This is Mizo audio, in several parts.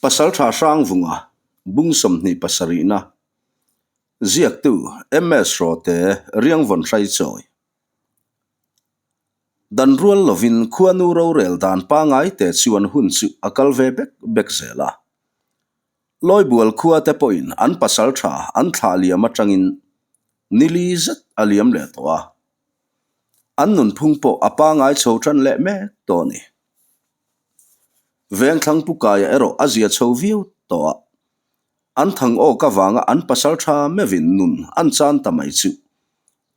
Pasaltha Hrangvunga, Bung 27-na, Ziaktu, MS Rawte, Riangvawn Hraichawi. Dan rual lovin khuanu rorel dan pangai te chuan hun chu a kal ve bek bek zel a. Lawibual khua te pawhin an pasaltha an thlah liam atangin nili zet a liam leh tawh a. An nunphung pawh a pangai chho tan leh mek tawh a ni. Vengthlang pu Kaia erawh a zia chho viau tawh a, an thang awk avanga an pasal tha meuhin nun an chan ta mai chu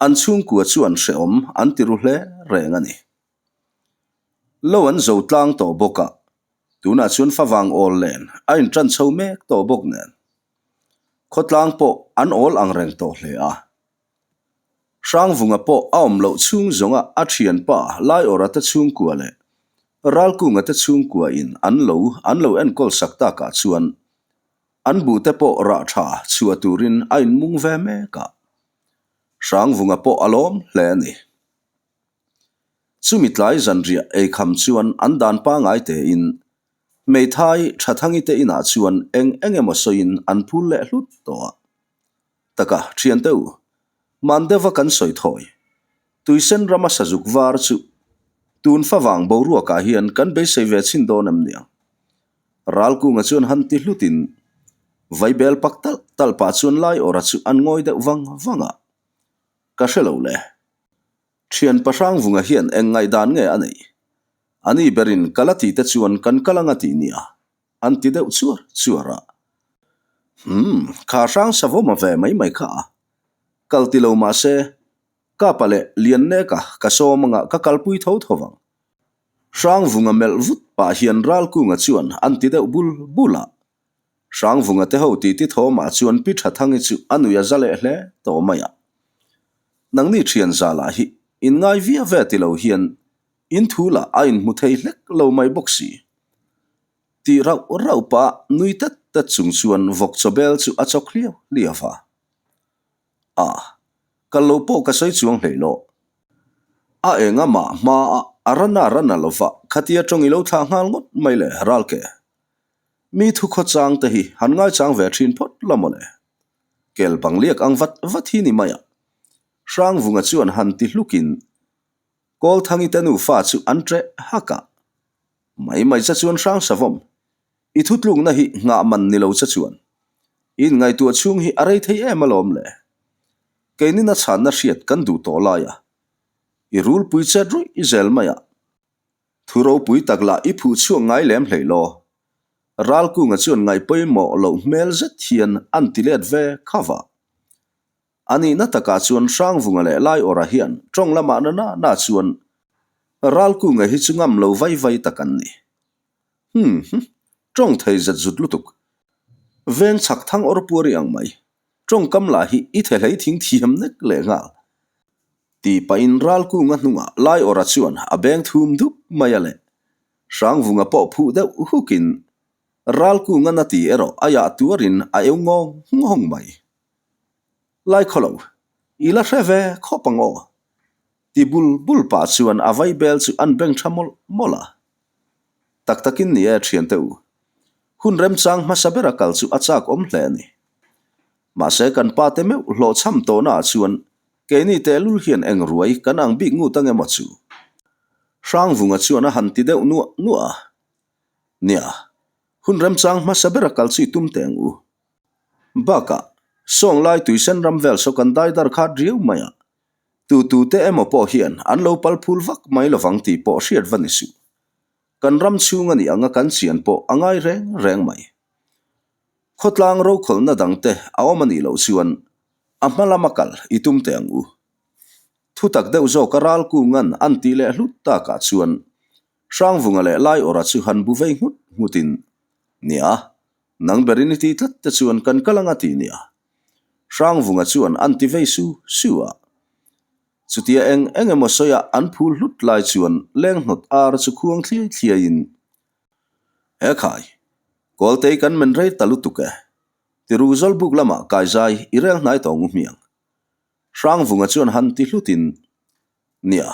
an chhungkua chuan hrehawm an ti ru hle reng a ni. Lo an zo tlang tawh bawk a, tunah chuan favang awl len a intan chho mek tawh bawk nen khawtlang pawh an awl ang reng tawh hle a. Hrangvunga pawh a awm loh chhung zawnga a thianpa Laiawrha te chhungkua leh Ralkunga te chhungkua in an lo an lo enkawl sak takah chuan an buhte pawh rah tha chhuah turin a inmung ve mek a. Hrangvunga pawh a lawm hle a ni. Chumi tlai zanriah eikham chuan an dan pangai tein hmeithai Thathangi te inah chuan eng eng emaw sawiin an phul leh hlut tawh a. Taka, thiante u, man deuha kan sawi thawi. Tuisen rama sazuk var chu tun favang boruakah hian kan beisei ve chhin dawn em niang? Ralkunga chuan han ti hlutin vaibel pak talh talh pah chuan Laiawrha chu an ngawi deuh vang vang a. Ka hre lo le. Thian Pahrangvunga hian eng ngaihdan nge a neih? Ani berin ka la tih te chuan kan kal anga tih nia. An ti deuh chuar chuar a. Umm, kha hrang savawm a ve mai mai kha a. Kal ti lo mah se, Kapa leh Lianneka ka sawm anga ka kalpui tho tho vang. Hrangvunga melh vut pah hian Ralkunga chuan an ti deuh bul bul a. Hrangvunga te ho titi thawmah chuan Pi Thathangi chu a nui a za leh hle tawh mai a. Nangni thian zalah hi inngai via ve ti lo hian in thu lah a inhmu thei hlek lo mai bawk si. Tih rauh rauh pah nui tet tet chung chuan vawk chaw bel chu a chawk hliau hliau a. A, kal lo pawh ka sawi chuang hlei lo. A enga mah hma a, a rana rana lova khatia tawng i lo thlah nghal ngawt mai le Ralke. Mi thu khawchang te hi han ngaichang ve thin phawt la mawle. Kel bang liak ang vat vat hi ni mai a. Hrangvunga chuan han ti hlukin Kawlthangi te nufa chu an ṭeh hak a. Mai mai che chuan hrang savawm. I thutlukna hi nghah man ni lo che chuan. I inngaihtuah chhung hi a rei thei em alawm le. Keinin a chhanna hriat kan duh tawh lai a. I rulpui chet ruih zel mai a. Thu ropui tak lah i phuh chhuak ngai lem hlei law. Ralkunga chuan ngaih pawimawh loh hmel zet hian an ti let ve kha va. A nihna takah chuan Hrangvunga leh Laiawrha hian tawng lamah na na na chuan Ralkunga hi chu ngam lo vai vai tak an ni. Hmm hm, tawng thei zet zut lutuk. Veng chhak thang awr puar i ang mai. Tawngkam lah hi i the hlei thing thiam nek leh nghal. Tih pahin Ralkunga hnungah Laiawrha chuan a beng thum dup mai a leh. Hrangvunga pawh phuh deuh hukin Ralkunga na ti erawh a yah tuarin a eu ngawng ngawng mai. Lai khaw lo, i la hre ve khawp ang aw. Ti bul bul pah chuan a vai bel chu an beng tha mawlh mawlh a. Tak takin ni e thiante u. Hun remchang hmasa bera kal chu a chak awm hle a ni. Mahse kan pa te meuh hlawhchham tawhna ah chuan keini tehlul hian eng ruai kan ang bik ngut ang emaw chu. Hrangvunga chuan a han ti deuh nuah nuah a. Nia, hun remchang hmasa bera kal chu i tum teh ang u. Bakah, sawng lai tuisen ram vel saw kan dai dar khat riau mai a, tu tu te emaw pawh hian an lo pal phul vak mai lovang tih pawh hriat va ni suh. Kan ram chhung a nih anga kan chian pawh a ngai reng reng mai. Khawtlang rokhawlhna dang te a awm a nih loh chuan a hma lama kal i tum teh ang u. Thutak deuh zawka ral kungan an tih leh hlut takah chuan Hrangvunga leh Laiawrha chu han bu vei nghut nghutin, Nia, nang berin i tih tlat te chuan kan kal anga ti nia. Hrangvunga chuan an ti vei su su a. Chutia eng eng emaw sawiah an phul hlut lai chuan lenghnawt ar chu khuang thliai thliaiin, He khai, Kawltei kan men rei ta lutuk e. Tiru Zawlbuk lamah kaizai i rel hnai tawh ngu hmiang. Hrangvunga chuan han ti hlutin, Nia,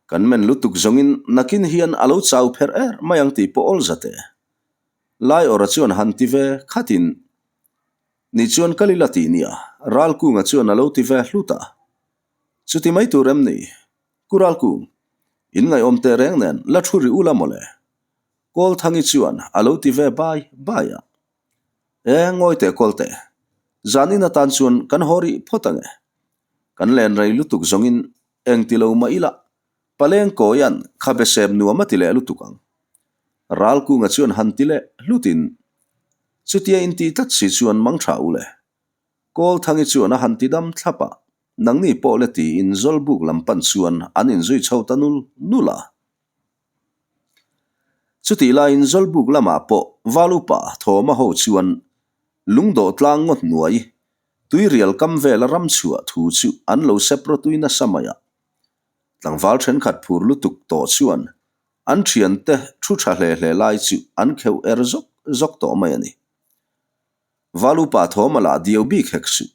kan men lutuk zawngin nakin hian a lo chau pherh er mai ang tih pawh awl zat e. Laiawrha chuan han ti ve khatin, Ni chuan kal ila tih nia, Ralkunga chuan a lo ti ve hlut a. Chuti mai tur em ni? Ku Ralkung, in ngaihawm teh reng nen la thu ri ula mawle. Kawlthangi chuan a lo ti ve bai bai a. E, ngawi teh kawl teh. Zanin atan chuan kan haw rih phawt ang e. Kan len rei lutuk zawngin eng ti lo mah ila, Paleng kawian khabe sep nuam a ti leh lutuk ang. Ralkunga chuan han ti leh hlutin, Chutia inti tlat si chuan mang tha u le. Kawlthangi chuan a han ti dam thlap a, nangni pawh le tiin Zawlbuk lam pan chuan an inzui chho ta nul nul a. Chutih laiin Zawlbuk lamah pawh Valupa Thawma ho chuan lungdawh tlang ngawt hnuai, tuirial kam vela ram chhuah thu chu an lo sep rawtui nasa mai a. Tlangval thenkhat phur lutuk tawh chuan an thiante thu tha hle hle lai chu an kheuh er zawk zawk tawh mai a ni. Valupa Thawma lah diau bik hek suh.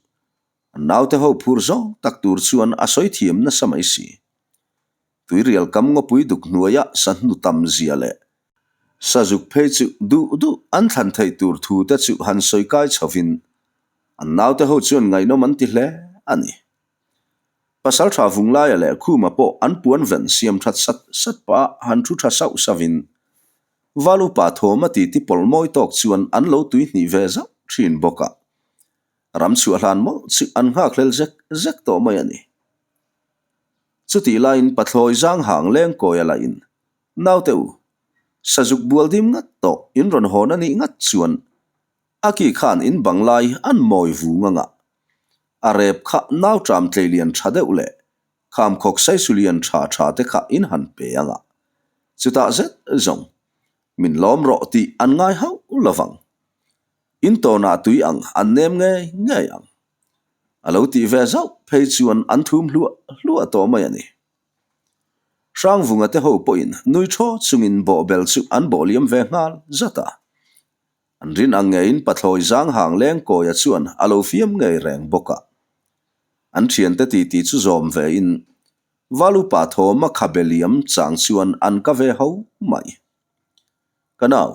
An naute ho phur zawng tak tur chuan a sawi thiam nasa mai si. Tuirial kam ngawpui duk hnuaia sahnu tam zia leh sazuk phei chu duh duh an thlan theih tur thu te chu han sawi kai chhovin an naute ho chuan ngaihnawm an ti hle a ni. Pasaltha Vunglaia leh Khuma pawh an puan ven siam that sat sat pah han thu tha sauh sauhin Valupa thawm a titi pawlh mawi tawk chuan an lo tui hnih ve zauh thin bawk a. Ram chhuah hlan mawlh chu an nghakhlel zek zek tawh mai a ni. Chutih laiin pathlawi zang hang leng kawi a lahin, Naute u, sazuk bual dim ngat tawh in rawn hawn a nih ngat chuan a ki khan in bang lai an mawi vung anga a rep kha nau ṭam tlei lian ṭha deuh leh kham khawk saisu lian ṭha ṭha te kha in han pe anga chutah zet zawng min lawm rawh tih an ngai hauh lovang. In tawnah tui ang an nem ngei ngei ang. A lo tih ve zauh phei chuan an thum hluah hluah tawh mai a ni. Hrangvunga te ho pawhin nui thaw chungin bawhbel chu an bawh liam ve nghal zat a. An rin ang ngeiin pathlawi zang hang leng kawia chuan a lo fiam ngei reng bawk a. An thiante titi chu zawm vein Valupa thawma khabe liam chang chuan an ka ve ho mai. Ka nau,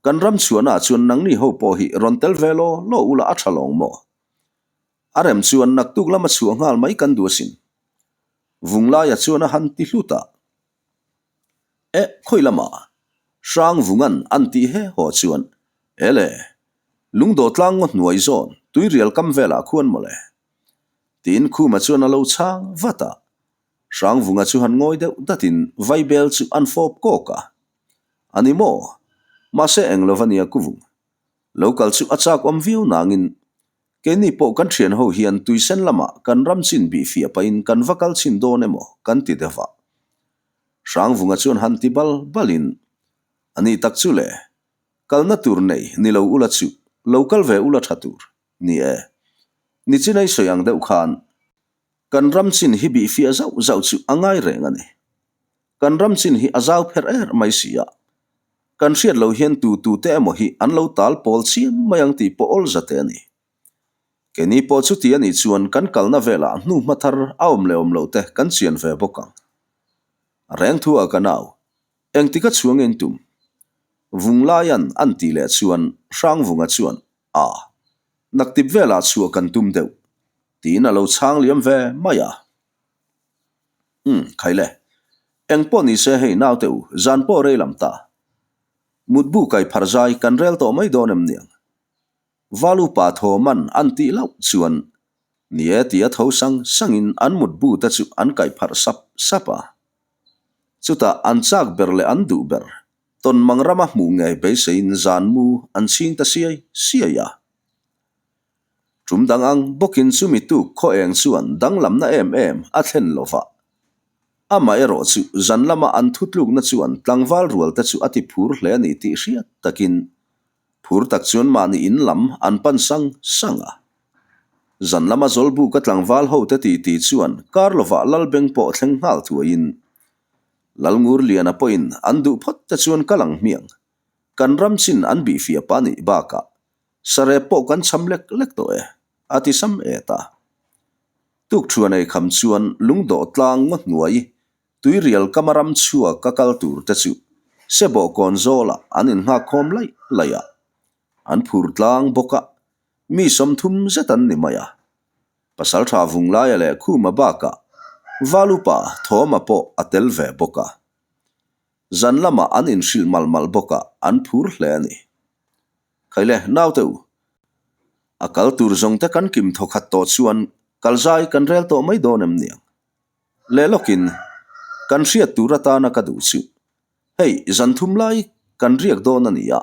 kan ram chhuahnaah chuan nangni ho pawh hi rawn tel ve law law ula a tha lawng maw? A rem chuan naktuk lama chhuah nghal mai kan duh asin. Vunglaia chuan a han ti hlut a. Eh, khawi lamah? Hrang Vungan an tih he haw chuan, Ele, lungdawh tlang ngaw hnuai zawn, tuirial kam velah khuan mawle. Tiin Khuma chuan a lo chhang vat a. Hrangvunga chu han ngawi deuh datin Vaibel chu an fawp kawk a. A ni maw? Mahse eng lo va nia Kuvung. Lo kal chu a chak awm viau nangin keini pawh kan thian ho hian tuisen lamah kan ram chin bih fiah pahin kan va kal chhin dawn emaw kan ti deuh a. Hrangvunga chuan han ti bal balin, A ni tak chu le, kalna tur nei ni lo ula chu lo kal ve ula tha tur ni e. Nichinai sawi ang deuh khan Kan ram chin hi bih fiah zauh zauh chu a ngai reng a ni. Kan ram chin hi a zau pherh er mai si a. Kan hriat loh hian tu tu te emaw hi an lo tal pawl chiam mai ang tih pawh awl zate a ni. Keini pawh chuti a nih chuan kan kalna velah hnu hma thar a awm leh awm loh te kan chian ve bawk ang. A reng thu ah ka nau, engtik a chhuang in tum? Vunglaian an tih leh chuan Hrangvunga chuan a, naktip velah chhuah kan tum deuh. Tiin a lo chhang liam ve mai a. Umm, khai le. Eng pawh ni se hei naute u, zan pawh rei lam ta. Mutbu kai phar zai kan rel tawh mai dawn em niang? Valupa Thawman an tih loh chuan ni e tia tho sang sangin an mutbu te chu an kaih pharh sap sap a. Chutah an chak ber leh an duh ber Tawnmang rama hmuh ngei beiseiin zan mu an chhing ta siai siai a. Tum dang ang bawkin chumi tuk khaw eng chuan danglamna em em a thlen lo va. Amaherawh chu zan lama an thutlukna chuan tlangval rual te chu a ti phur hle a ni tih hriat takin phur tak chuan mahni in lam an pan sang sang a. Zan lama Zawlbuka tlangval ho te titi chuan kar lovah Lalbeng pawh thleng nghal thuaiin Lalngurliana pawhin an duh phawt te chuan kal ang hmiang kan ram chin an bihfiah pa nih bakah Sarep pawh kan cham lek lek tawh e, a ti sam et a. Tukthuan ei kham chuan lungdawh tlang ngaw hnuai tuirial kama ram chhuak ka kal tur te chu. Sebawhkawn zawlah an innghakkhawm laih laih a. An phur tlang bawk a, mi 30 zet an ni mai a. Pasaltha Vunglaia leh Khuma bakah Valupa Thawma pawh a tel ve bawk a. Zan lamah an inhrilh malh malh bawk a, an phur hle a ni. Khaile, naute u, a kal tur zawng te kan kim thawkhat tawh chuan kal zai kan rel tawh mai dawn em niang? Leh lawkin, kan hriat tur atana ka duh chu, hei zan thum lai kan riak dawn a ni a,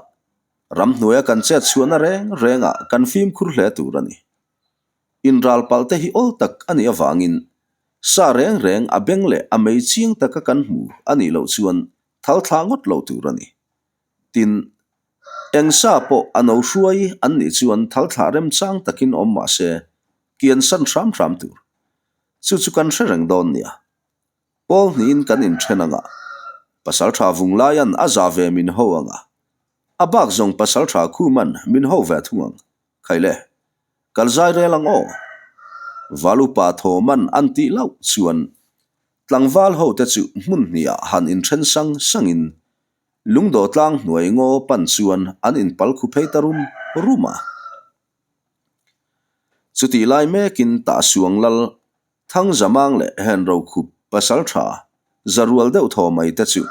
ramhnuaia kan chet chhuahna reng rengah kan fimkhur hle tur a ni. Inral palh te hi awl tak a nih avangin sa reng reng a beng leh a mei chiang taka kan hmu a nih loh chuan thal thla ngawt lo tur a ni. Tin, eng sa pawh a no hruai an nih chuan thal thlah remchang takin awm mah se kian san hram hram tur. Chu chu kan hre reng dawn nia. Pawl hnihin kan inthen ang a, Pasaltha Vunglaia'n a za ve min ho ang a, a bak zawng Pasaltha Khuma'n min ho ve thung ang. Khaile, kal zai rel ang aw. Valupa Thawman an tih loh chuan tlangval ho te chu hmun hniah han inthen sang sangin lungdawh tlang hnuai ngaw pan chuan an inpal khu phei ta rum rum a. Chutih lai mekin Tahsuang lal Thangzamang leh Henrokhup pasaltha zarual deuh thaw mai te chu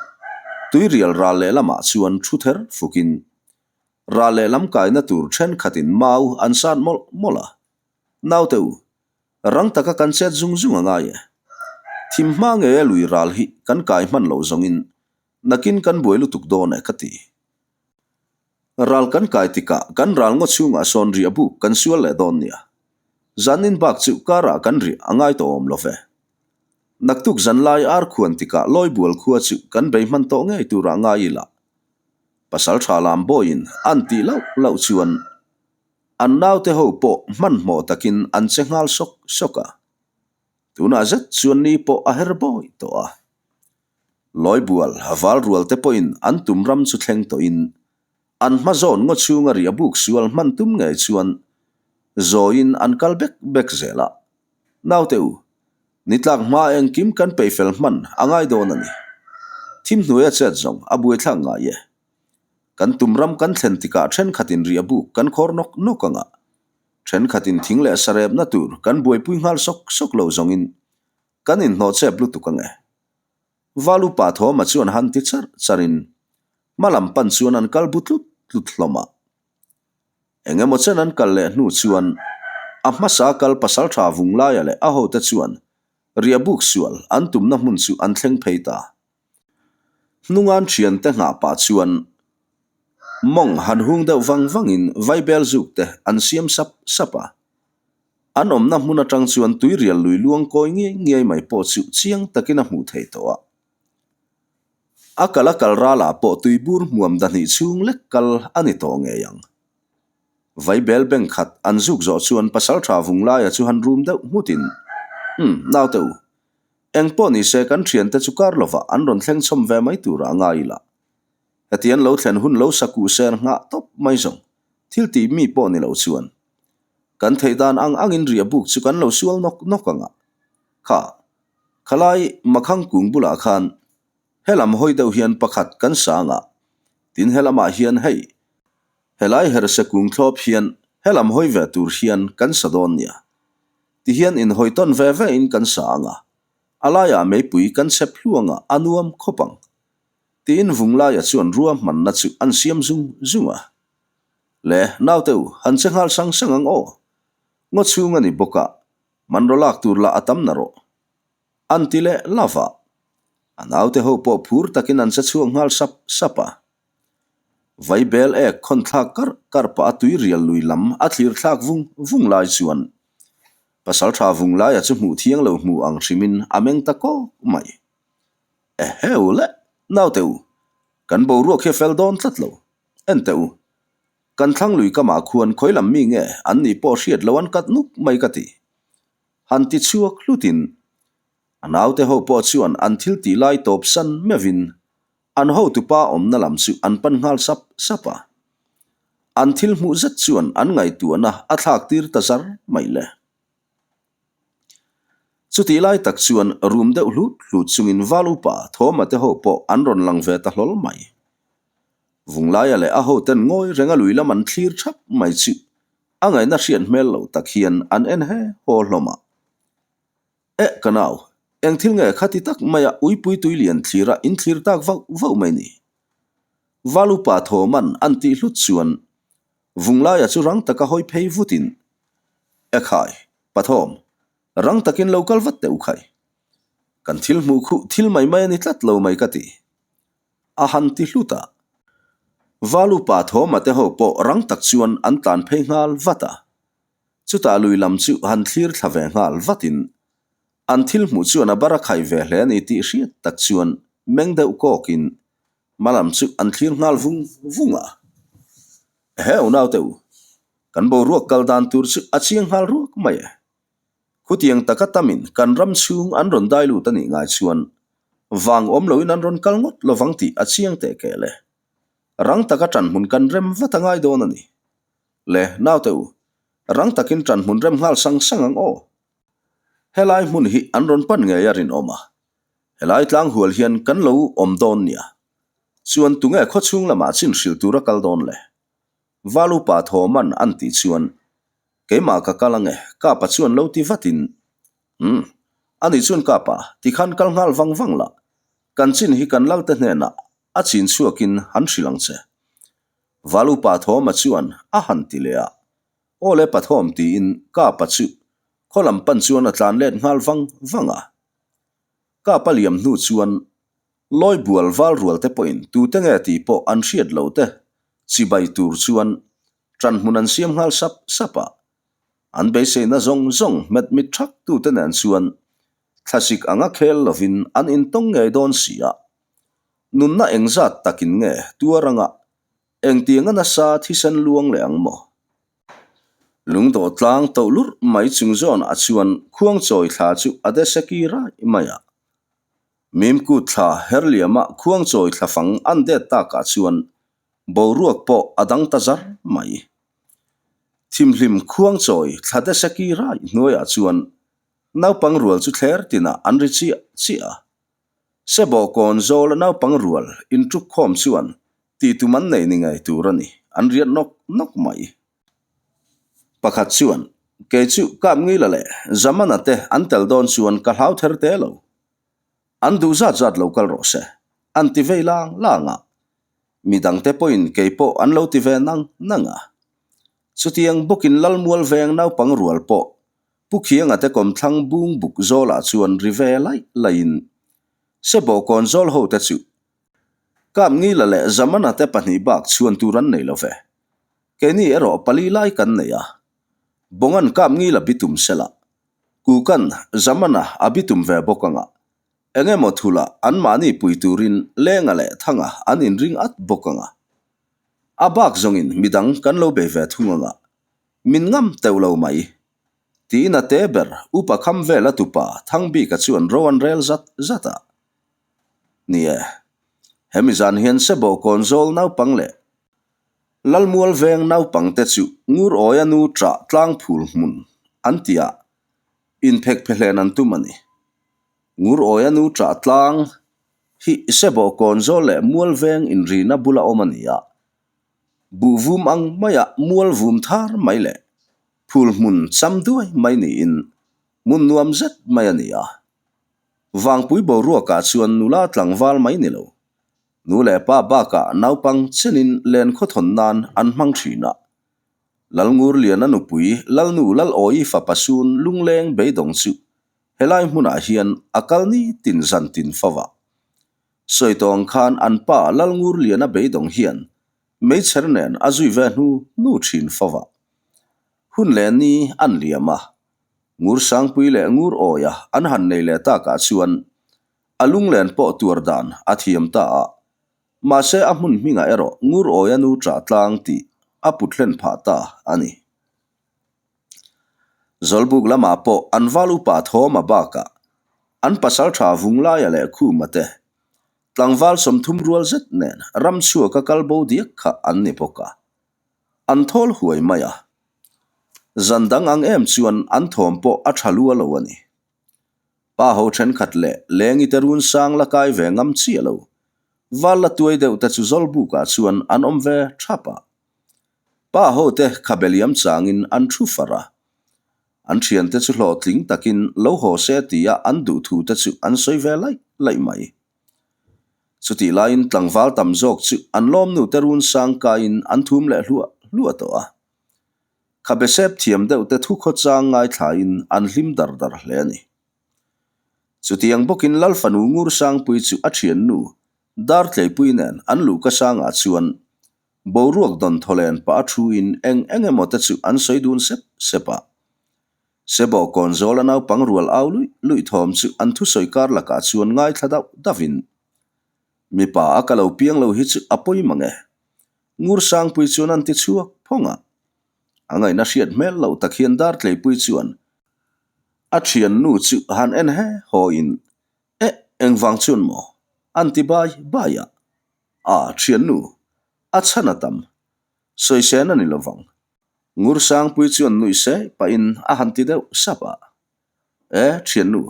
tuirial ral lehlamah chuan thu ther fukin Ral lehlam kaina tur thenkhatin mau an sat mawlh mawlh a. Naute u, rang taka kan chet zung zung a ngai e. Thim hma nge lui ral hi kan kai hman loh zawngin nakin kan buai lutuk dawn e ka ti. Ral kan kai tikah kan ral ngaw chhungah sawn riah buk kan sual leh dawn nia. Zanin bak chu karah kan riah a ngai tawh awm lo ve. Naktuk zanlai ar khuan tikah Lawibual khua chu kan bei hman tawh ngei turah ngai ila. Pasal tha lam bawiin an tih lauh lauh chuan an naute ho pawh hmanhmawh takin an che nghal sawk sawk a. Tunah zet chuan ni pawh a her bawi tawh a. Lawibual val rual te pawhin an tum ram chu thleng tawhin an hma zawn ngaw chhunga riah buk sual hman tum ngei chuan zawiin an kal bek bek zel a. Naute u, ni tlak hma engkim kan peih fel hman a ngai dawn a ni. Thim hnuaia chet zawng a buaithlak ngai e. Kan tum ram kan thlen tikah thenkhatin riah buk kan khawr nawk nawk ang a, thenkhatin thing leh sarepna tur kan buaipui nghal sawk sawk lo zawngin kan inhnawh chep lutuk ang e. Val upa Thawma chuan han ti charh charhin hma lam pan chuan an kal bu tlut tlut hlawm a. Eng emaw chen an kal leh hnu chuan a hmasa kal pasaltha Vunglaia leh a hote chuan riahbuk sual an tumna hmun chu an thleng phei ta. Hnungan thiante nghah pah chuan mawng han hung deuh vang vangin vaibel zuk te an siam sap sap a. An awmna hmun atang chuan tuirial lui luang kawi ngiai ngiai mai pawh chu chiang takin a hmuh theih tawh a. A kal a kal ralah pawh tuibur hmuam dahnih chhung lek kal a ni tawh ngei ang. Vaibel bank khat an zuk zawh chuan pasaltha Vunglaia chu han rum deuh nghutin, Umm, naute u, eng pawh ni se kan thiante chu kar lovah an rawn thleng chhawm ve mai turah a ngai ila. Heti an lo thlen hun lo sa kuh ser nghah tawp mai zawng, thil tih mi pawh ni lo chuan. Kan theih dan ang angin riah buk chu kan lo sual nawk nawk ang a. Kha, Khalai Makhang kung bulah khan helam hawi deuh hian pakhat kan sang a, tin helamah hian hei, helai herse kung thlawp hian helam hawi ve tur hian kan sa dawn nia. Tihian inhawi tawn ve ve in kan sa ang a, a laiah meipui kan chep hluang a, a nuam khawp ang. Tiin Vunglaia chuan ruahmanna chu an siam zung zung a. Le, naute u, han che nghal sang sang ang aw. Ngaw chhung a ni bawk a, Manraw lak tur lah a tam na rawh. An ti leh love a. A naute ho pawh phur takin an che chhuak nghal sap sap a. Vaibel ek khawn thlak karh karh pah a tui rial lui lam a thlir thlak vung vung lai chuan Pasaltha vung laia chu hmuh thiang lo hmu ang hrimin a meng ta kawk mai. Eheu le, naute u, kan boruak hi a fel dawn tlat lo. En teh u, Kan thlang lui kamah khuan khawi lam mi nge an nih pawh hriat lo an kat nuk mai ka ti. Han ti chhuak hlutin a naute ho pawh chuan an thil tih lai tawp san meuhin an hotupa awmna lam chu an pan nghal sap sap a. An thil hmuh zet chuan an ngaihtuahna a thlak tir ta zar mai le. Chutih lai tak chuan rum deuh hlut hlut chungin Val upa Thawma te ho pawh an rawn lang ve ta hlawl mai. Vunglaia leh a hoten ngawi renga lui lam an thlir thap mai chu a ngaihna hriat hmel lo tak hian an en he haw hlawm a. Eh ka nau, eng thil nge khati tak maia uipui tui lian thlira in thlir tak vauh vauh mai ni? Valupa Thawman an tih hlut chuan Vunglaia chu rang taka hawi phei vutin, Ekhai, Pathawm, rang takin lo kal vat teh u khai. Kan thil hmuh khuh thil mai mai a ni tlat lo mai ka ti. A han ti hlut a. Valupa Thawma te ho pawh rang tak chuan an tlan phei nghal vat a. Chutah lui lam chu han thlir thla ve nghal vatin an thil hmuh chuan a bar a khai ve hle a ni tih hriat tak chuan meng deuh kawkin hma lam chu an thlir nghal vung vung a. Ehe u naute u, kan boruak kal dan tur chu a chiang nghal ruak mai e. Khutiang taka tamin kan ram chhung an rawn dai lut a nih ngai chuan vang awm loin an rawn kal ngawt lovang tih a chiang teh kel e. Rang taka ṭanhmun kan rem vat a ngai dawn a ni. Le, naute u, rang takin ṭanhmun rem nghal sang sang ang aw. Helai hmun hi an rawn pan ngei a rinawm a, helai tlang hual hian kan lo awm dawn nia. Chuan tunge khawchhung lamah chin hrilh tur a kal dawn le? Valupa Thawman an tih chuan, Keimah ka kal ange, Kapa chuan lo ti vatin, Umm, ani chuan Kapa, tikhan kal nghal vang vang la, kan chin hi kan lalte hnenah a chin chhuakin han hrilh ang che. Valupa Thawma chuan a han ti leh a, Aw le Pathawm tiin Kapa chu khaw lam pan chuan a tlan let nghal vang vang a. Kapa liam hnu chuan Lawi bual val rual te pawhin tute nge tih pawh an hriat lo te chibai tur chuan ṭan hmun an siam nghal sap sap a. An beiseina zawng zawng hmet mit ṭhak tute nen chuan thlasik anga khel lovin an intawng ngei dawn si a. Nunna engzat takin nge tuar anga engtianga nasa thisen luang leh ang maw? Lungdawh tlang toh lurh mai chung zawnah chuan khuangchawi thla chu a de seki raih mai a. Mimkut thla herliama khuangchawi thla fang an det takah chuan boruak pawh a dang ta zar mai. Thimhlim khuangchawi thla de seki raih hnuaiah chuan naupang rual chu thler tinah an ri chiah chiah a. Sebawh kawn zawla naupang rual inṭuk khawm chuan tih tum an nei ni ngei tur a ni, an riat nawk nawk mai. Pakhat chuan, Kei chu Kapngila leh Zamana te an tel dawn chuan ka hlau ther te lo. An duh zat zat lo kal rawh se, an ti vei lang lang a. Midangte pawhin kei pawh an lo ti ve nang nang a. Chutiang bawkin Lalmual veng naupang rual pawh Pu Khianga te kawmthlang bung buk zawlah chuan ri ve laih laihin Sebawh kawn zawl ho te chu Kapngila leh Zamana te pahnih bak chhuan tur an nei lo ve. Keini erawh pali lai kan nei a. Bongan Kapngila bitum sela, Kukan Zamana a bitum ve bawk anga eng emaw thula anmahni pui turin Lenga leh Thanga an inring at bawk anga a bak zawngin midang kan lo bei ve thung anga Min ngam teuh lo mai. Tiin a te ber upa kham vel a tupa Thangbika chuan ro an rel zat zat a. Ni e, hemi zan hian Sebawh kawnzawl naupang leh Lalmual veng naupang te chu Ngur awia nu ṭah tlang phul hmun an tihah inphek phehlen an tum a ni. Ngur awia nu ṭah tlang hi Sebawh kawnzawl leh Mual veng inrina bula awm a ni a. Buh vum ang maia mual vum thar mai leh phul hmun cham duai mai niin hmun nuam zet mai a ni a. Vangpui boruakah chuan nula tlangval mai ni lo, nu leh pa bakah naupang chenin len khawthawn nan an hmang thin a. Lalngurliana nupui Lalnu Lalawi fapa sun lungleng beidawng chu helai hmunah hian a kal nitin zantin fo a. Sawi tawh ang khan an pa Lalngurliana beidawng hian meichher nen a zui ve hnu hnu thin fo a. Hun leh ni an liam a, Ngur Sangpui leh Ngur Awia an han nei leh takah chuan a lunglen pawh tuar dan a thiam ta a, mahse a hmun hmingah erawh Ngur Awia nu ṭah tlang tih a put hlen phah ta a ni. Zawlbuk lamah pawh an val upa Thawma bakah an pasal tha Vunglaia leh Khuma te tlangval 30 rual zet nen ram chhuaka kal bo diak kha an ni bawk a, an thawl huai mai a. Zan dang ang em chuan an thawm pawh a tha lua lo a ni. Pa ho thenkhat leh Lengi te run sang la kai ve ngam chiah lo. Val la tuai deuh te chu Zawlbukah chuan an awm ve thap a. Pa ho te khabe liam changin an thu far a. An thiante chu hlawhtling takin lo haw se tia an duh thu te chu an sawi ve laih laih mai. Chutih laiin tlangval tam zawk chu an lawmnu te run sang kaiin an thum leh hluah hluah tawh a. Khabe sep thiam deuh te thu khawchang ngaithlain an hlim dar dar hle a ni. Chutiang bawkin Lal fanu Ngur Sangpui chu a thiannu Dartleipui nen an luhka sangah chuan boruak dawn thawlen pah a thuin eng eng emaw te chu an sawi dun sep sep a. Sebawh kawn zawla naupang rual au luih luih thawm chu an thusawi kar lakah chuan ngaithla dauh dauhin, Mipa a ka lo piang lo hi chu a pawi mang e. Ngur Sangpui chuan an ti chhuak phawng a. A ngaihna hriat hmel loh tak hian Dartleipui chuan a thiannu chu han en he haw in, Eh, engvang chuan maw? An ti bai bai a. A, thiannu, a chhan a tam. Sawisên a ni lovang. Ngur Sangpui chuan nuih se pahin a han ti deuh sap a. E, thiannu,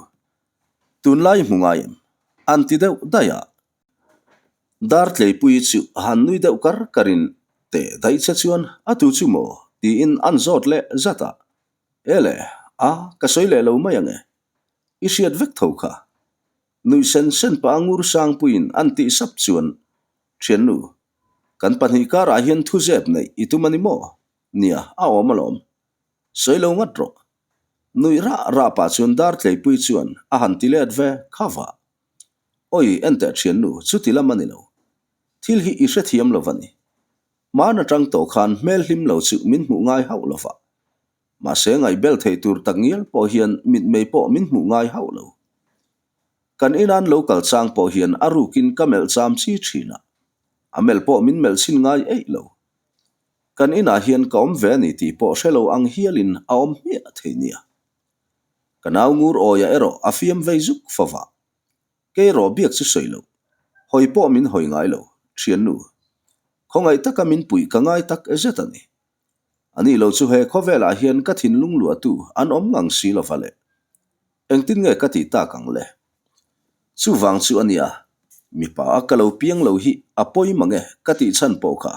tunlai i hmu ngai em? An ti deuh daih a. Dartleipuii chu han nui deuh kar karin, Teh daih che chuan a tu chu maw? tiin an zawt leh zat a. E le, a, ka sawi leh lo mai ang e. I hriat vek tho kha. Nuih sen sen pah a Ngur Sangpuiin an tih sap chuan, Thiannu, kan pahnih karah hian thu zep neih i tum a ni maw? Nia, a awm alawm. Sawi lo ngat rawh. Nuih rah rah pah chuan Dartleipuii chuan a han ti let ve kha va. Awi, enteh thiannu, chuti lam a ni lo. Thil hi i hrethiam lo va ni. Hmaan atang tawh khan hmel hlim lo chu min hmuh ngai hauh lo va. Mahse ngaihbel thei tur tak ngial pawh hian mitmei pawh min hmuh ngai hauh lo. Kan inan lo kal chang pawh hian a rukin ka melh cham chi thin a, a melh pawh min melh chhin ngai eih lo. Kan inah hian ka awm ve a ni tih pawh hre lo ang hialin a awm hmiah thei nia. Ka nau ngur awia erawh a fiam vei zuk fova. Kei rawh biak chu sawi lo. Hawi pawh min hawi ngai lo, thiannu. Khawngaih taka min puih ka ngai tak zet a ni. A nih lo chu he khawvelah hian ka thinlung luahtu an awm ngang si lova le. Engtin nge ka tih tak ang le? Chuvang chu a nia, mipa a ka lo piang lo hi a pawi mang e ka tih chhan pawh kha.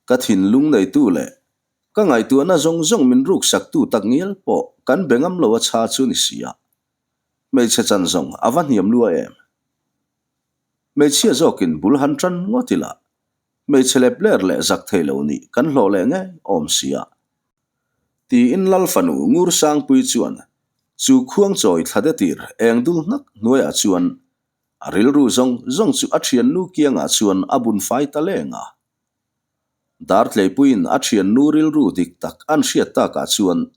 Ka thinlung neitu leh ka ngaihtuahna zawng zawng min ruksaktu tak ngial pawh kan be ngam lo a chha chu ni si a. Hmeichhe chan zawng a va hniam lua em? Hmeichhia zawkin bul han tan ngawt ila, hmeichhe lep ler leh zak thei lo nih kan hlawh leh ngei awm si a. Tiin Lal fanu Ngur Sangpui chuan chu khuang chawi thla de tir eng dul hnak hnuaiah chuan a rilru zawng zawng chu a thiannu kiangah chuan a bun fai ta leng a. Dartleipuiin a thiannu rilru dik tak an hriat takah chuan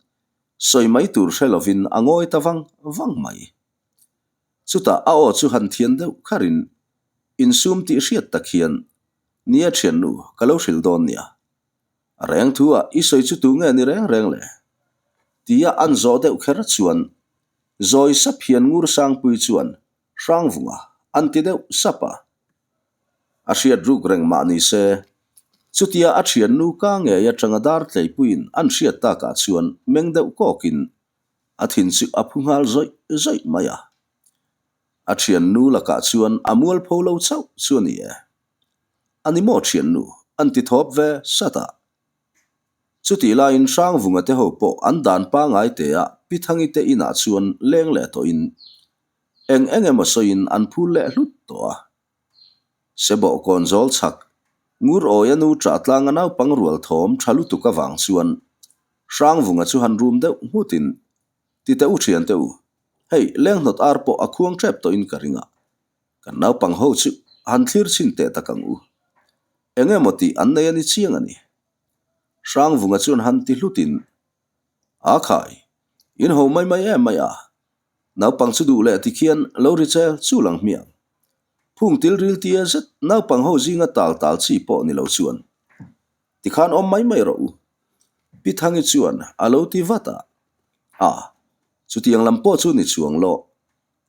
sawi mai tur hre lovin a ngawi ta vang vang mai. Chutah a aw chu han thian deuh kharin insum tih hriat tak hian, Nia thiannu, ka lo hrilh dawn nia. A reng thu ah i sawi chu tu nge ni reng reng le? Tia an zawh deuh kher chuan zawi sap hian Ngur Sangpui chuan Hrangvunga an ti deuh sap a. A hriat ruk reng mah ni se, chutia a thiannu ka ngei atanga dar tleipuiin an hriat takah chuan meng deuh kawkin a thin chu a phu nghal zawih zawih mai a. A thiannu lakah chuan a mualpho lo chauh chu a ni e. A ni maw thiannu? an ti thawp ve sat a. Chutih laiin Hrangvunga te ho pawh an dan pangai te a Pi Thangi te inah chuan leng leh tawhin eng eng emaw sawiin an phul leh hlut tawh a. Sebawh kawn zawl chhak, Ngur awia nu ṭah tlanga naupang rual thawm ṭha lutuk avang chuan Hrangvunga chu han rum deuh nghutin, Ti teh u ṭhian teh u, hei lenghnawt ar pawh a khuang ṭep tawhin ka ring a, kan naupang ho chu han thlir chhin teh tak ang u. Eng emaw tih an nei a ni chiang a ni. Hrangvunga chuan han ti hlutin, A khai, in ho mai mai em mai a, Naupang chu duh leh tikhian lo ri che chu lang hmiang. Phung til ril tia zet naupang ho zinga tal tal chi pawh ni lo chuan tikhan awm mai mai rawh u. Pi Thangi chuan a lo ti vat a, A, chutiang lam pawh chu ni chuang lo.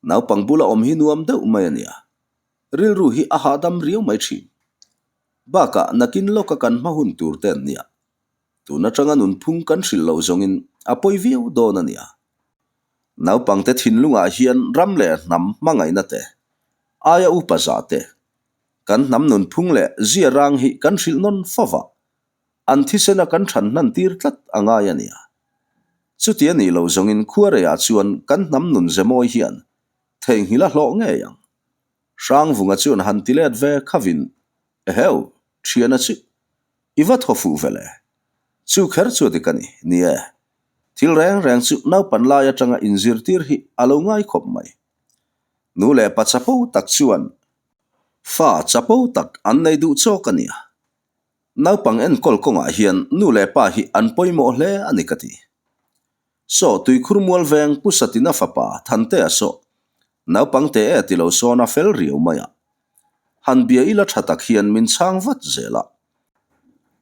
Naupang bula awm hi nuam deuh mai a nia. Rilru hi a hahdam riau mai thin. Bakah nakin lawka kan hma hun tur te an nia. Tun atanga nunphung kan hrilh loh zawngin a pawi viau dawn a nia. Naupangte thinlungah hian ram leh hnam hmangaihna te. Aia upa zah te, kan hnam nunphung leh zia rang hi kan hrilh nawn fova, an thisena kan than hnan tir tlat a ngai a nia. Chuti a nih loh zawngin khuareiah chuan kan hnam nun ze mawi hian theihnghilh a hlawh ngei ang. Hrangvunga chuan han ti let ve khavin, Eheu, thiana chu i va thaw fuh ve le. Chu kher chu a dik a ni, ni e. Thil reng reng chu naupan lai atanga inzirtir hi a lo ngai khawp mai. Nu leh pa chapo tak chuan fa chapo tak an nei duh chawk a nia. Naupang enkawl kawngah hian nu leh pa hi an pawimawh hle a ni ka ti. Saw tuikhur mual veng Pu Satina fapa Thantea saw naupang te e ti lo sawn a fel riau mai a. Han bia ila tha tak hian min chhang vat zel a.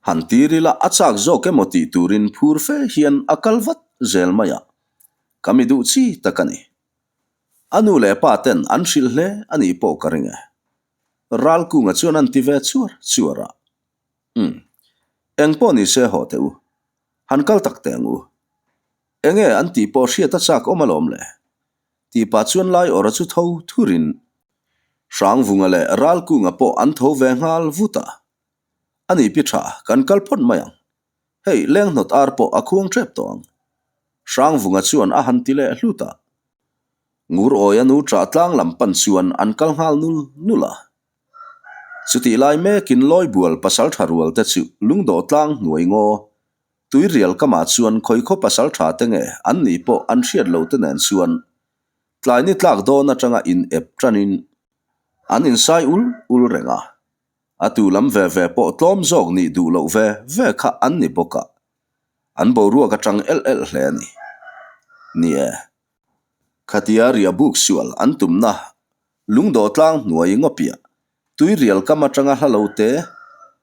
Han tir ila a chak zawk emaw tih turin phur fe hian a kal vat zel mai a. Ka mi duh chi tak a ni. A nu leh pa ten an hrilh hle a nih pawh ka ring e. Ralkunga chuan an ti ve chuar chuar a. Umm. Eng pawh ni se haw teh u. Han kal tak teh ang u. Enge an tih pawh hriat a chak awm alawm le. Tih pah chuan lai awra chu tho thurin Hrangvunga leh Ralkunga pawh an tho ve nghal vut a. A ni pi tha, kan kal phawt mai ang. Hei, lenghnawt ar pawh a khuang tep tawh ang. Hrangvunga chuan a han ti leh hlut a. Ngur awia nu ṭah tlang lam pan chuan an kal nghal nul nul a. Chutih lai mekin Lawibual pasalṭha rual te chu lungdawh tlang hnuai ngaw tuirial kamah chuan khawikhaw pasalṭha te nge an nih pawh an hriat lo te nen chuan tlai ni tlak dawn aṭanga in ep ṭanin an insai ul ul reng a. A tu lam ve ve pawh tlawm zawk nih duh loh ve ve kha an ni bawk a, an boruak aṭang elh elh hle a ni. Ni e, khatia riah buk sual an tumna lungdawh tlang hnuai ngawpiah tuirial kam aṭanga hla lo te,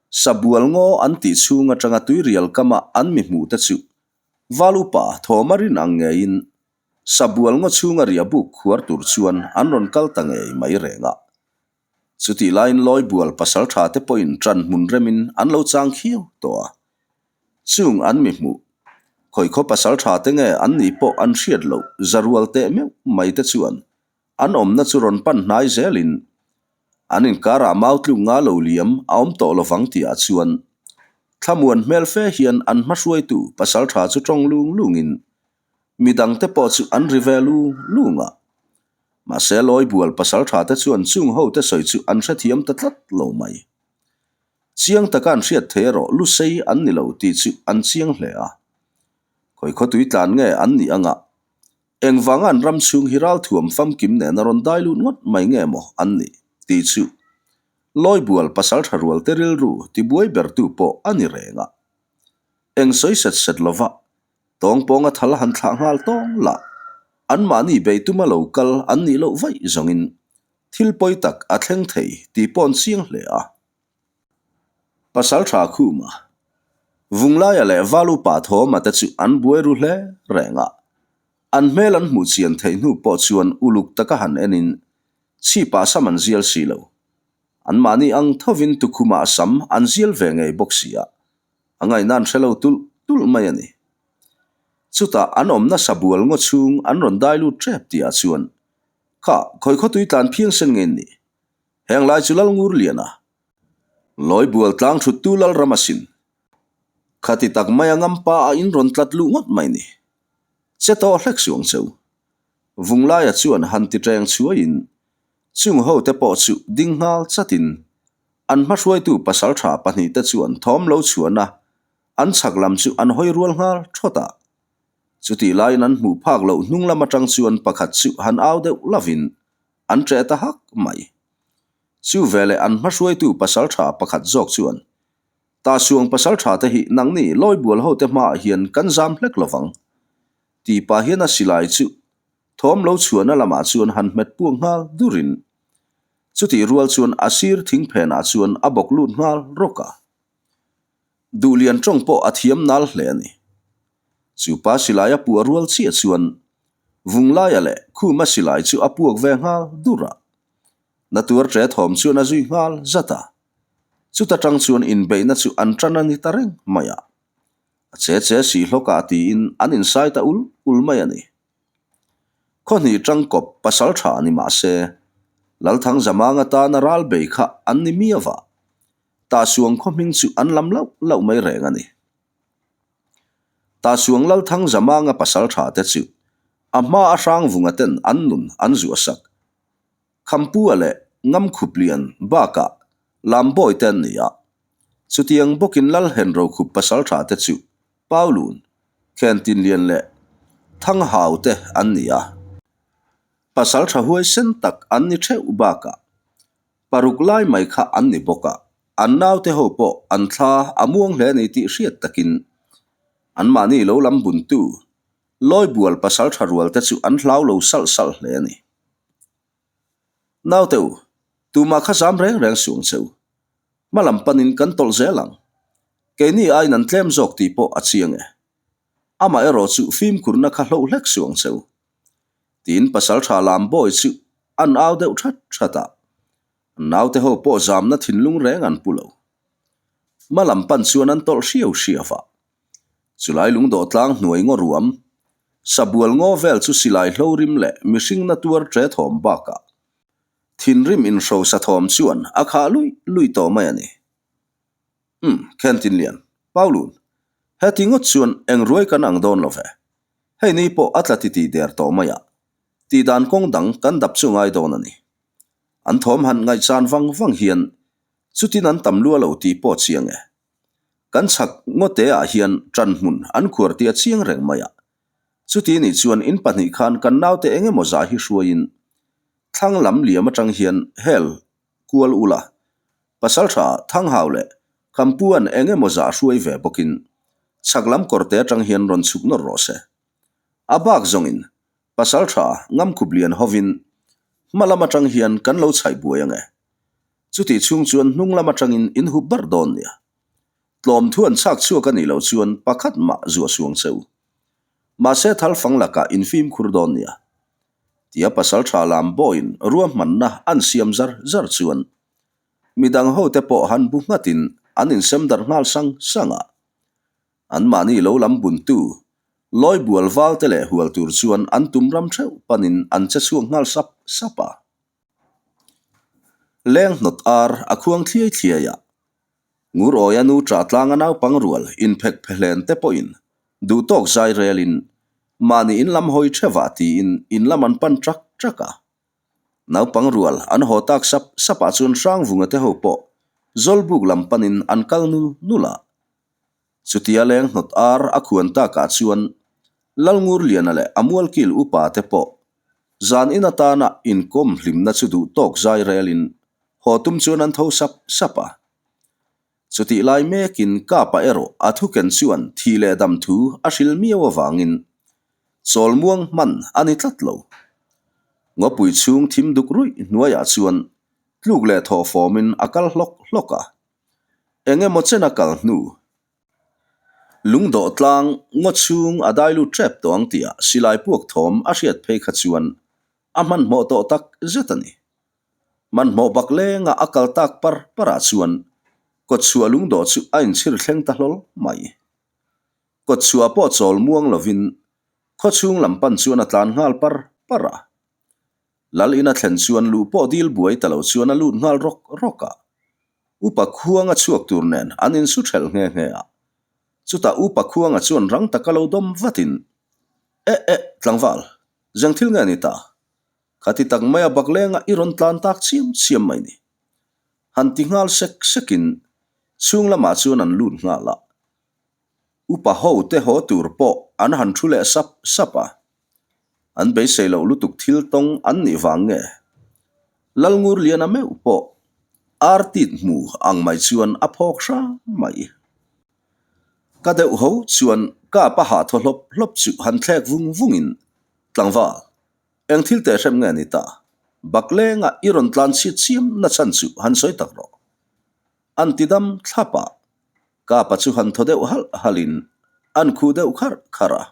sabual ngaw an tih chhung aṭanga tuirial kama an mi hmuh te chu Val upa thawm a rin ang ngeiin sabual ngaw chhunga riah buk khuar tur chuan an rawn kal ta ngei mai reng a. Chutih laiin Lawibual pasal tha te pawhin ṭan hmun remin an lo chang khiau tawh a. Chung an mi hmuh, khawikhaw pasal tha te nge an nih pawh an hriat loh zarual teh meuh mai te chuan an awmna chu rawn pan hnai zelin an inkarah mau tluk nga lo liam a awm tawh lovang tihah chuan thlamuan hmel fe hian an hmahruaitu pasal tha chu tawng lung lungin midangte pawh chu an ri ve lung lung a. Mahse Lawibual pasal tha te chuan chung ho te sawi chu an hrethiam ta tlat lo mai. Chiang taka an hriat thei erawh lusei an ni lo tih chu an chiang hle a. Khawi khawtui tlan nge an nih anga engvanga an ram chhung hi ralthuam famkim nen a rawn dai lut ngawt mai nge maw an nih tih chu Lawibual pasal tha rual te rilru tibuai bertu pawh a ni reng a. Eng sawi set set lova Tawngpawnga thal han thlah nghal tawng lah, anmahni bei tuma lo kal an nih loh vaih zawngin thil pawi tak a thleng thei tih pawh an chiang hle a. Pasal tha Khuma, Vunglaia leh Valupa Thawma te chu an buai ru hle reng a, an hmel an hmuh chian theih hnu pawh chuan uluk taka han enin chhipah sam an zial si lo. Anmahni ang thovin tukhumah sam an zial ve ngei bawk si a, A ngaihna an hre lo tulh tulh mai a ni. Chutah an awmna sabual ngaw chhung an rawn dai lut tep tihah chuan, Kha, khawi khawtui tlan phiang sen nge in nih? Heng lai chu Lal Ngur Lian a. Lawi bual tlang thuttu Lal ram asin. Khati tak mai a ngampa a in rawn tlat luh ngawt mai ni. Che tawh hlek suang cheu. Vunglaia chuan han ti teng chhuaiin chung hote pawh chu ding nghal chatin An hmahruaitu pasaltha pahnihte chuan thawm lo chhuahna an chhak lam chu an hawi rual nghal thawt a. Chutih laiin an hmuh phak loh hnung lam atang chuan pakhat chu han au deuh lovin an ṭeh ta hak mai. Chu veleh an hmahruaitu pasaltha pakhat zawk chuan, Tahsuang pasaltha te hi nangni lawibual hote hmaah hian kan zam hlek lovang. Tih pah hian a silai chu thawm lo chhuahna lamah chuan han hmet puak nghal durin Chutih rual chuan a sir thing phenah chuan a bawk lut nghal rawk a. Duhlian tawng pawh a thiam nal hle a ni. Chupa silai a puah rual chiah chuan Vunglaia leh Khuma silai chu a puak ve nghal dur a. Natuar ṭe thawm chuan a zui nghal zat a. Chuta tang chuan inbeihna chu an ṭan a ni ta reng mai a. A che che si hlawkah tiin an insai ta ul ul mai a ni. Khawhnih tangkawp pasal tha ni mah se. Lalthangzamanga tana ral bei kha an ni miau a, Tahsuang khaw hming chu an lam lauh lauh mai reng a ni. Tahsuang Lalthangzamanga pasal tha te chu a hma a Hrangvunga ten an nun an zuah sak. Khampua leh Ngamkhuplian bakah Lambawi te an ni a. Chutiang bawkin Lalhenrokhup pasal tha te chu Paulun, Khentinlian leh Thanghau te an ni a. Pasal tha huaisen tak an ni theuh bakah paruk lai mai kha an ni bawk a, an naute ho pawh an thla a muang hle a ni tih hriat takin anmahni lo lam buntu Lawibual pasal tha rual te chu an hlau lo salh salh hle a ni. Naute u, tumah kha zam reng reng suang che u. Hma lam panin kan tawlh zel ang. Keini aiin an tlem zawk tih pawh a chiang e. Amah erawh chu fimkhurna kha hloh hlek suang che u. Tiin pasal tha lam bawi chu an au deuh that that a. Naute ho pawh zamna thinlung reng an pu lo. Hma lam pan chuan an tawlh hriau hriau a. Chulai lungdawh tlang hnuai ngaw ruam, sabual ngaw vel chu silai hlo rim leh mihring na tuar ṭe thawm bakah thinrim inhrosa thawm chuan a khah luih luih tawh mai a ni. Umm, Khentinlian, Paulun, heti ngawt chuan eng ruai kan ang dawn lo ve. Hei ni pawh a tla titih der tawh mai a, tihdan kawng dang kan dap chu ngai dawn a ni. An thawm han ngaihchan vang vang hian chutin an tam lua lo tih pawh chiang e. Kan chhak ngawte ah hian ṭan hmun an khuar tih a chiang reng mai a. Chuti nih chuan in pahnih khan kan naute eng emaw zah hi hruaiin thlang lam liam aṭang hian hel kual ula, pasalṭha Thanghau leh Khampuan eng emaw zah hruai ve bawkin chhak lam kawrte aṭang hian rawn chhuk nawr rawh se. A bak zawngin pasalṭha Ngamkhup lian hovin hma lam aṭang hian kan lo chhaih buai ang e. Chutih chhung chuan hnung lam atangin in hup bar dawn nia. Tlawm thu an chhak chhuak a nih loh chuan pakhat mah zuah suang che u. Mahse thal fang lakah in fimkhur dawn nia. Tia pasal tha lam bawiin ruahmanna an siam zar zar chuan midang hote pawh han bu nghatin an insem darh nghal sang sang a. Anmahni lo lam buntu Lawibual valte leh hual tur chuan an tum ram theuh panin an che chhuak nghal sap sap a. Leng hnawt ar a khuang thliai thliai a, Ngur awia nu ṭah tlanga naupang rual inphek phe hlen te pawhin duh tawk zai relin mahni in lam hawi ṭhevah tiin in lam an pan ṭak ṭak a. Naupang rual an haw tak sap sapah chuan Hrangvunga te ho pawh Zawlbuk lam panin an kal nul nul a. Chutia leng hnawt ar a khuan takah chuan Lalngurliana leh a mualkil upa te pawh zan in atana inkawm hlimna chu duh tawk zai relin haw tum chuan an tho sap sap a. Chutih lai mekin Kapa erawh a thuken chuan thih leh dam thu a hril miau avangin chawl muang hman a ni tlat lo. Ngawpui chhung thim duk ruih hnuaiah chuan tluk leh thawh fawmin a kal hlawk hlawk a. Eng emaw chen a kal hnu? Lungdawh tlang ngaw chhung a dai lut tep tawh ang tih ah silai puak thawm a hriat phei kha chuan a hmanhmawh tawh tak zet a ni. Hmanhmawh bak lenga a kal tak par par ah chuan kawtchhuah lungdawh chu a inchhir thleng ta hlawl mai. Kawtchhuah pawh chawl muang lovin khaw chhung lam pan chuan a tlan nghal par par a. Lal ina thlen chuan luh pawh dil buai ta lo chuan a lut nghal rawk rawk a. Upa Khuanga chhuak tur nen an insu thelh nghe nghe a. Chutah Upa Khuanga chuan rang taka lo dawm vatin, Eh eh, tlangval, zeng thil nge ni ta? Khati tak maia baklenga i rawn tlan tak chiam chiam mai ni. Han ti nghal sek sekin chhung lamah chuan an lut nghal a. Upa ho te haw tur pawh an han thu leh sap sap a. An beisei loh lutuk thil tawng an nih vang nge? Lalngurliana meuh pawh artit hmu ang mai chuan a phawk hram mai. Ka deuh ho chuan kap a hah thaw hlawp hlawp chu han thlek vung vungin, Tlangval, eng thil teh hrem nge ni ta? Baklenga i rawn tlan chhiat chiam na chhan chu han sawi tak rawh. An ti dam thlap a, kapa chu han thaw deuh halh halhin an khuh deuh kharh kharh a.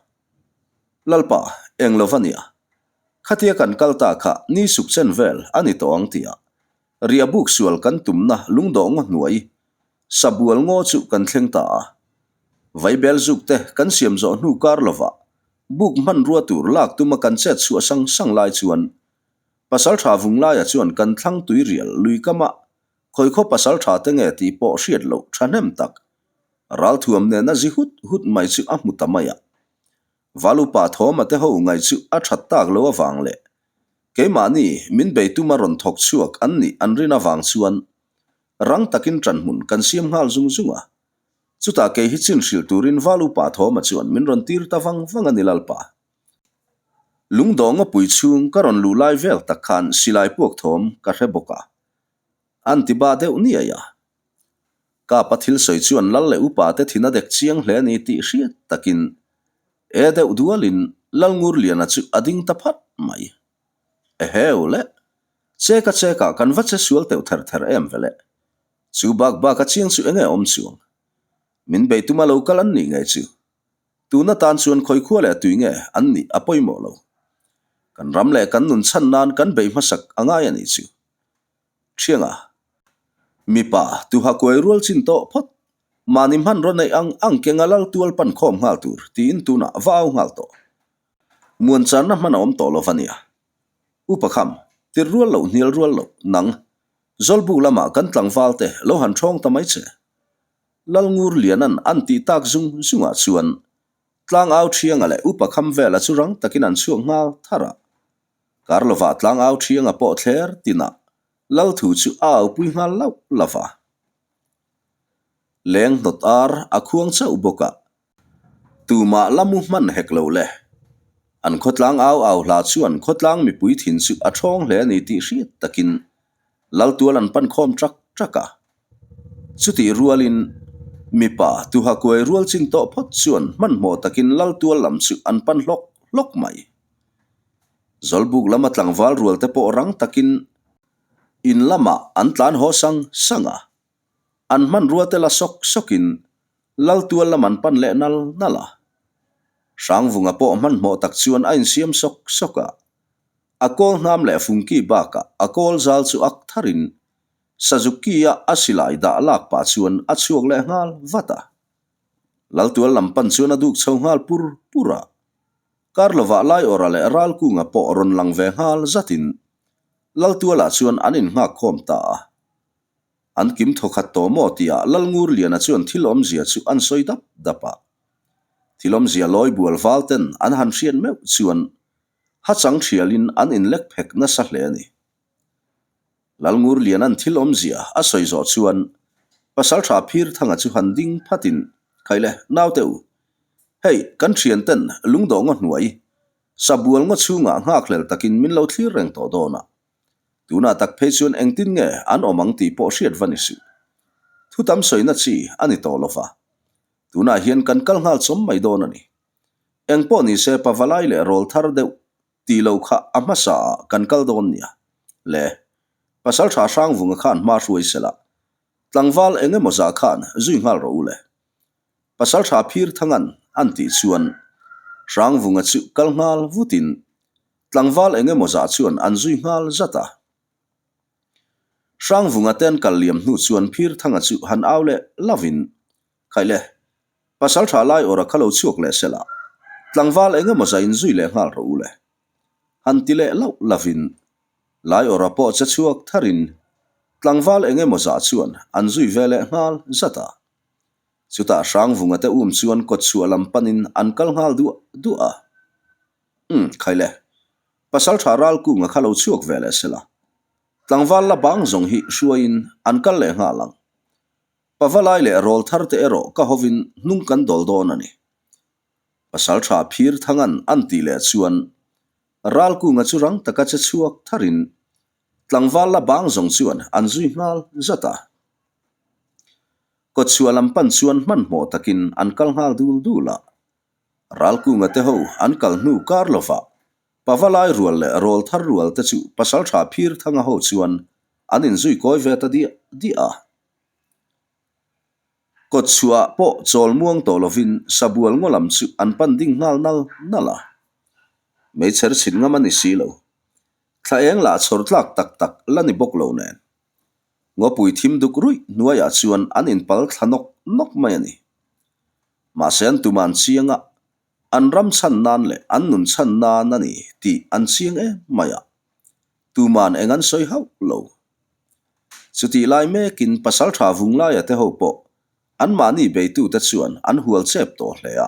Lalpa, eng lo va nia. Khatia kan kal ta kha ni suk chen vel a ni tawh ang tia riah buk sual kan tumna lungdawh ngaw hnuai sabual ngaw chu kan thleng ta a. Vaibel zuk te kan siam zawh hnu kar lovah buk hmanrua tur lak tuma kan chet chhuah sang sang lai chuan. Pasalṭha Vunglaia chuan kan thlang tui rial lui kama khawikhaw pasalṭha te nge tih pawh hriat loh ṭhahnem tak ralthuam nena zi hut hut mai chu a hmu ta mai a. Valupa Thawma te ho ngaih chu a ṭhat tak lo avang leh keimahni min bei tuma rawn thawk chhuak an nih an rin avang chuan rang takin ṭanhmun kan siam nghal zung zung a. Chutah kei hi chin hrilh turin Valupa Thawma chuan min rawn tir ta vang vang a ni Lalpa. Lungdawh ngawpui chhung ka rawn luh lai vel tak khan silai puak thawm ka hre bawk a. An ti ba deuh niai a. Kapa thil sawi chuan lal leh upa te thin a dek chiang hle a ni tih hriat takin e deuh dualin Lalngurliana chu a ding ta phat mai. Eheu le, cheka chekah kan va che sual teuh ther ther em vele. Chu bak bak a chiang chu enge awm chuang. Min bei tuma lo kal an nih ngei chu. Tuna tan chuan khawikhua leh tui nge an nih a pawimawh lo. Kan ram leh kan nun chhan nan kan bei hmasak a ngai a nih chu. Thianga, mipa tuha kuai rual chin tawh phawt. Mahni hmanraw neih ang ang kenga lal tual pan khawm nghal tur tiin tunah va au nghal tawh. Muanchanna hman a awm tawh lo va nia. Upa kham, tir rual loh hnial rual loh, nang, Zawlbuk lamah kan tlangval te lo han thawng ta mai che. Lalngur Lianan an tih tak zung zungah chuan Tlangau Thianga leh Upa Khamvela chu rang takin an chhuak nghal thar a. Kar lovah Tlangau Thianga pawh thler tinah Lal thu chu a aupui nghal lauh lauh a. Leng hnawt ar a khuang chauh bawk a. Tumah la mu hman hek lo le. An khawtlang au au hla chuan khawtlang mipui thin chu a thawng hle a ni tih hriat takin Laltual an pan khawm ṭak ṭak a. Chutih rualin mipa tuha kuai rual chin tawh phawt chuan hmanhmawh takin Laltual lam chu an pan hlawk hlawk mai. Zawlbuk lama tlangval rual te pawh rang takin in lamah an tlan haw sang sang a. An hmanrua te la sawk sawkin Laltual lam an pan leh nal nal a. Hrangvunga pawh hmanhmawh tak chuan a insiam sawk sawk a. A kawl hnam leh fungki bakah a kawl zal chu ak tharin Sazuki-a a silai dah lak pah chuan a chhuak leh nghal vat a. Laltual lam pan chuan a duk chho nghal pur pur a. Kar lovah Laiawra leh Ralkunga pawh rawn lang ve nghal zatin Laltualah chuan an innghak khawm ta a. An kim thawkhat tawh maw tihah Lalngurliana chuan thil awmzia chu an sawi dap dap a. Thil awmzia lawi bual val ten an han hriat meuh chuan hachang thialin an inlek phek nasa hle a ni. Lalngurliana'n thil awmzia a sawi zawh chuan Pasaltha Phirthanga chu han ding phatin, Khaile, naute u, hei kan thian ten lungdawh ngaw hnuai, sabual ngaw chhungah nghakhlel takin min lo thlir reng tawh dawn a. Tunah tak phei chuan engtin nge an awm ang tih pawh hriat va ni suh. Thu tam sawina chi a ni tawh lo va. Tunah hian kan kal nghal chawm mai dawn a ni. Eng pawh ni se pavalai leh rawl thar deuh tih lo kha a hmasa ah kan kal dawn nia. Le, Pasaltha Hrangvunga khan hma hruai sela, tlangval eng emaw zah khan zui nghal rawh u le. Pasaltha Phirthangan an tih chuan Hrangvunga chu kal nghal vutin Tlangval eng emaw zah chuan an zui nghal zat a. Hrangvunga te an kal liam hnu chuan Phirthanga chu han au leh lovin, Khaih le, pasal tha lai awra kha lo chhuak leh sela, tlangval eng emaw zah in zui leh nghal rawh u le. Han ti leh lauh lovin, lai awra pawh che chhuak tharin tlangval eng emaw zah chuan an zui ve leh nghal zat a. Chutah Hrangvunga te um chuan kawtchhuah lam panin an kal nghal duah duah a. Umm, khai le. Pasal tha ral kunga kha lo chhuak ve leh sela. Tlangval la bang zawng hi hruaiin an kal leh nghal ang. Pavalai leh rawl thar te erawh ka hovin hnung kan dawl dawn a ni. Pasal tha phir thangan an tih leh chuan ral kunga chu rang taka che chhuak tharin tlangval la bang zawng chuan an zui nghal zat a. Kawtchhuah lam pan chuan hmanhmawh takin an kal nghal dul dul a. Ralkunga te ho an kal hnu kar lovah Pavalai rual leh rawl thar rual te chu Pasaltha Phirthanga ho chuan an inzui kawi ve ta diah diah a. Kawtchhuah pawh chawl muang tawh lovin Sabual ngaw lam chu an pan ding nghal nal nal a. Meichher chhin ngam a ni si lo. Thla eng lah chhawr tlak tak tak la ni bawk lo nen. Ngawpui thim duk ruih hnuaiah chuan an inpal thla nawk nawk mai a ni. Mahse an tum an chiang a, an ram chhan nan leh an nun chhan nan a ni tih an chiang em mai a. Tuman eng an sawi hauh lo. Chutih lai mekin pasaltha Vunglaia te ho pawh anmahni beitute chuan an hual chep tawh hle a.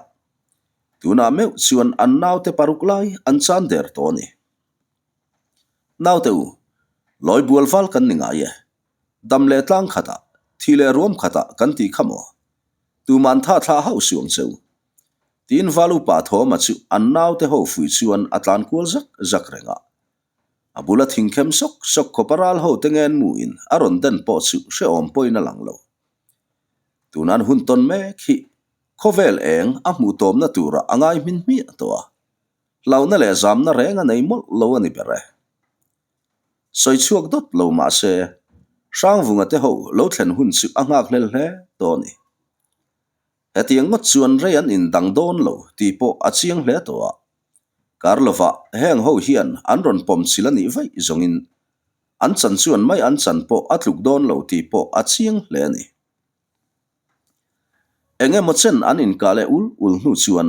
Tunah meuh chuan an naute paruk lai an chan der tawh a ni. Naute u, lawi bual val kan ni ngai e. Dam leh tlang khatah, thi leh ruam khatah kan tih kha maw? Tuman tha thlah hauh suh ang che u. Tiin val upa Thawma chu an naute ho fuih chuan a tlan kual zak zak reng a. A bula thingkhem sawk sawk khawpa ral ho te ngen muin a rawn den pawh chu hrehawm pawhin a lang lo. Tunan hun tawn mek hi khawvel eng a hmuh tawmna turah a ngai hmin hmiah tawh a, hlauhna leh zamna reng a nei mawlh lo a ni ber e. Sawi chhuak dawt lo mah se, Hrangvunga te ho lo thlen hun chu a nghak hlel hle tawh a ni. Hetiang ngawt chuan rei an indang dawn lo tih pawh a chiang hle tawh a. Kar lovah heng ho hian an rawn pawm chil a nih vaih zawngin an chan chuan mai an chan pawh a tluk dawn lo tih pawh a chiang hle a ni. Eng emaw chen an inkah leh ul ul hnu chuan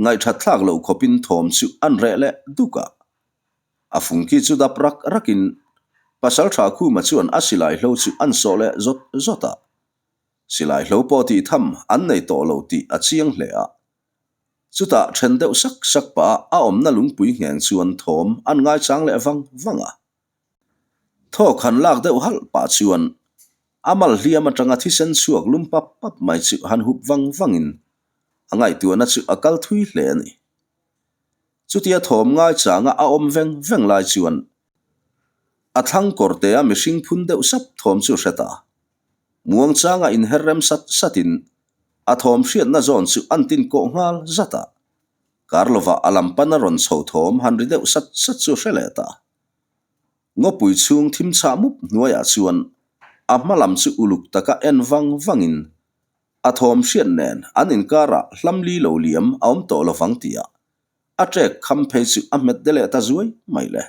ngaihthat thlak loh khawpin thawm chu an reh leh duk a. A fungki chu dap rak rakin Pasaltha Khuma chuan a silai hlo chu an sawh leh zawt zawt a. Silai hlo pawh tih tham an nei tawh lo tih a chiang hle a. Chutah then deuh sak sak pah a awmna lungpui ngheng chuan thawm an ngaichang leh vang vang a. Thawk han lak deuh halh pah chuan a mal hliam atanga thisen chhuak lum pap pap mai chu han hup vang vangin a ngaihtuahna chu a kal thui hle a ni. Chutia thawm ngaichanga a awm veng veng lai chuan a thlang kawrtea mihring phun deuh sap thawm chu hre ta. Muangchanga inher rem sat satin a thawm hriatna zawn chu an tin kawh nghal zat a. Kar lovah a lam pana rawn chho thawm han ri deuh sat sat chu hre leh ta. Ngawpui chhung thim chhah mup hnuaiah chuan a hma lam chu uluk taka en vang vangin a thawm hriat nen an inkarah hlam li lo liam a awm tawh lovang tih ah A ṭek kham phei chu a hmet de leh ta zuai mai le.